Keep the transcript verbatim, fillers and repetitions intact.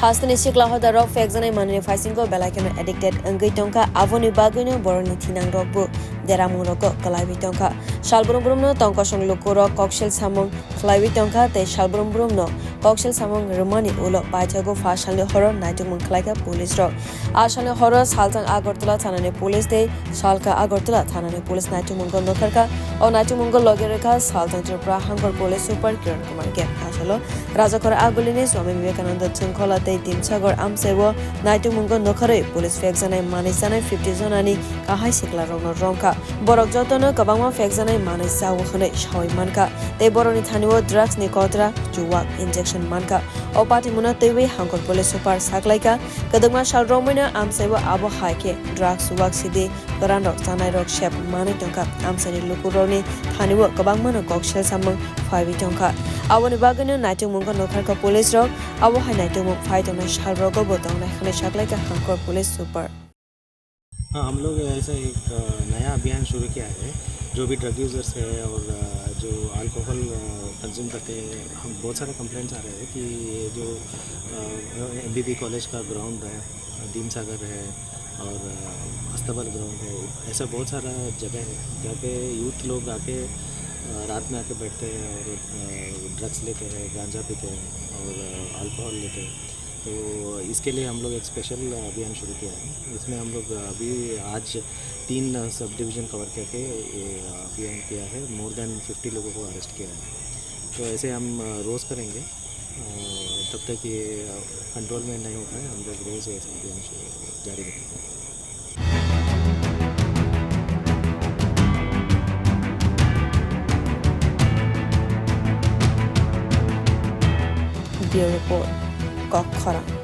Hasteni sikla hodarok phekjaknai manwini phaisingo belai kheno addicted wngwi tongkha, aboni bagwino borokni thinangrokbo deramungrokgo kwlaiwi tongkha. Salbrum brumno tongkosong lukurok koksil samung khlaiwi tongkha tei salbrum brumno koksil samung rwmani ulo paithago pha salni horo naitukmung khlaikha police rok. A salni horo Salthang Agartala thanani police tei Salka Agartala thanani police naitukmungo nokharkha. O naitukmungo logi rwkha Salthang Tripura Hangkor police super Kiran Kumar Gill. A salo Rajakhor Agulini Swami Vivekananda Chwngkhola tei Dimsagor amchaiwo naitukmungo nokharwi police phekjaknai manwi chanai fifty jonani kahai siklarokno romkha. Borok jotono kwbangma phekjaknai manwi chao hwnwi sawi mankha, tei borokni thani-o drugs ni kotra chuwak injection mankha. O patimungno twiwi Hangkor police super saklaikha, kwdwkma sal romwino amchaibo abo hai khe drugs chuwak sidi kwranrok chanairok sep manwi tongkha. Amchaini lukurokni thani-o kwbangmano kok selsamung phaiwi tongkha. Aboni bagwino naitukmungo nokharkha police rok, abo hai naitukmung phai tongnai salrogo bo tongnai hwnwi saklaikha Hangkor police super. हाँ, हम लोग ऐसा एक, अ, नया अभियान शुरू किया है। जो भी ड्रग यूजर्स है और, अ, जो अल्कोहल, अ, कंज्यूम करते हैं, हम बहुत सारे कंप्लेंट्स आ रहे हैं कि ये जो, अ, एमबीबी कॉलेज का ग्राउंड है, दीम सागर है और, अ, अस्ताबल ग्राउंड है, ऐसा बहुत सारा जगह है जहाँ पे यूथ लोग आके, अ, रात में आके बैठते हैं और, अ, ड्रग्स लेते हैं, गांजा पीते हैं और, अ, अल्कोहल लेते हैं। तो इसके लिए हम लोग एक स्पेशल अभियान शुरू किया है। इसमें हम लोग अभी आज तीन सब डिवीजन कवर करके ये अभियान किया है। मोर देन फिफ्टी लोगों को अरेस्ट किया है। तो ऐसे हम रोज़ करेंगे, अ, तब तक ये कंट्रोल में नहीं होता है, हम लोग रोज़ ऐसे अभियान शुरू, जारी रखेंगे। Bureau Report, Kok Khorang.